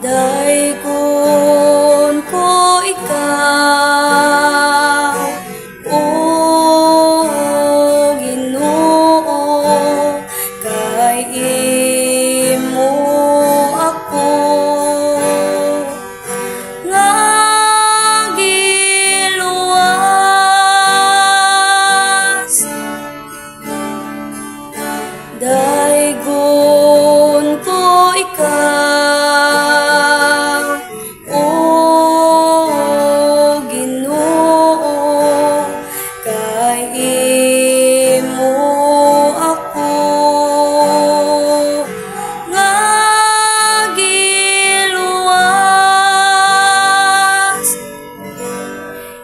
Daygon ko ikaw, O Ginoo, kay imo ako nga giluwas. Daygon ko ikaw, O Ginoo, kay imo ako nga giluwas.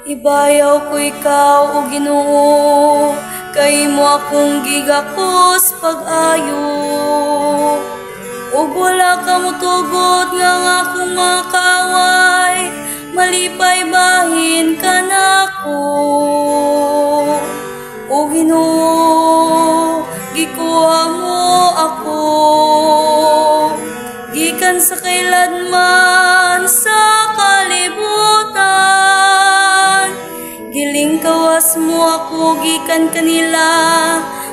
Ibayaw ko ikaw, O Ginoo, kay imo akong gigakos pag-ayo. Ug wala ka motugot nga ang akong mga kaaway malipay bahin kanako. O Ginoo, gikuha mo ako gikan sa kahiladman sa kalibutan. Gilingkawas mo ako gikan kanila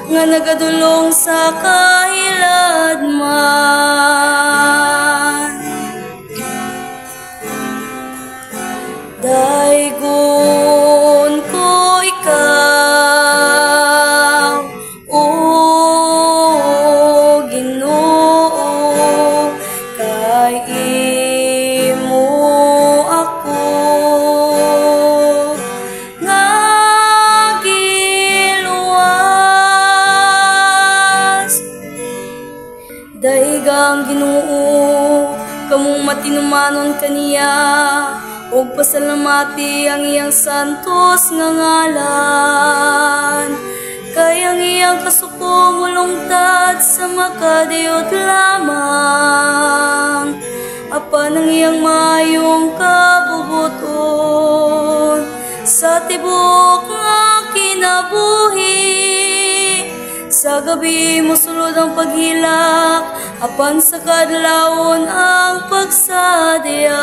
nga nagadulong sa kahiladman. Daygon ko ikaw, O Ginoo, kay imo ako nga giluwas. Daiga ang Ginoo, kamong matinumanon kaniya, ug pasalamati ang iyang santos nga ngalan. Kay ang iyang kasuko molungtad sa makadiyot lamang, apan ang iyang maayong kabubuton sa tibuok nga kinabuhi. Sa gabi mosulod ang paghilak, apan sa kaadlawon ang pagsadya.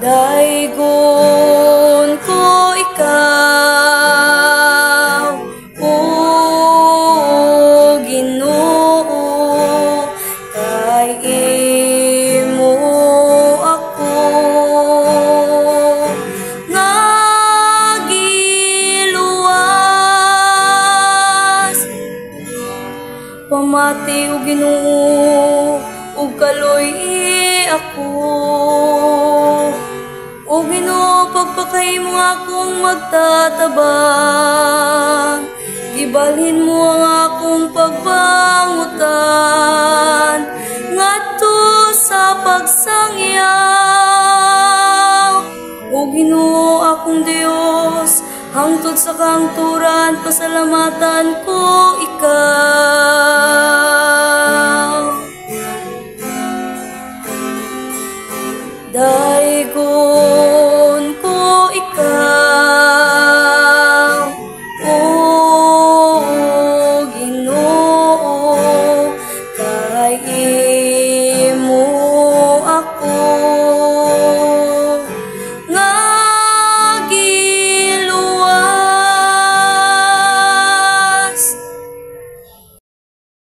Daygon ko ikaw, O Ginoo, kay imo ako nga giluwas. Pamati, O Ginoo, ug kaloy-i ako. O Ginoo, pagpakahimo nga akong magtatabang. Gibalhin mo ang akong pagbangutan ngadto sa pagsangyaw. O Ginoo, akong Dios, hangtod sa kangturan pasalamatan ko ikaw.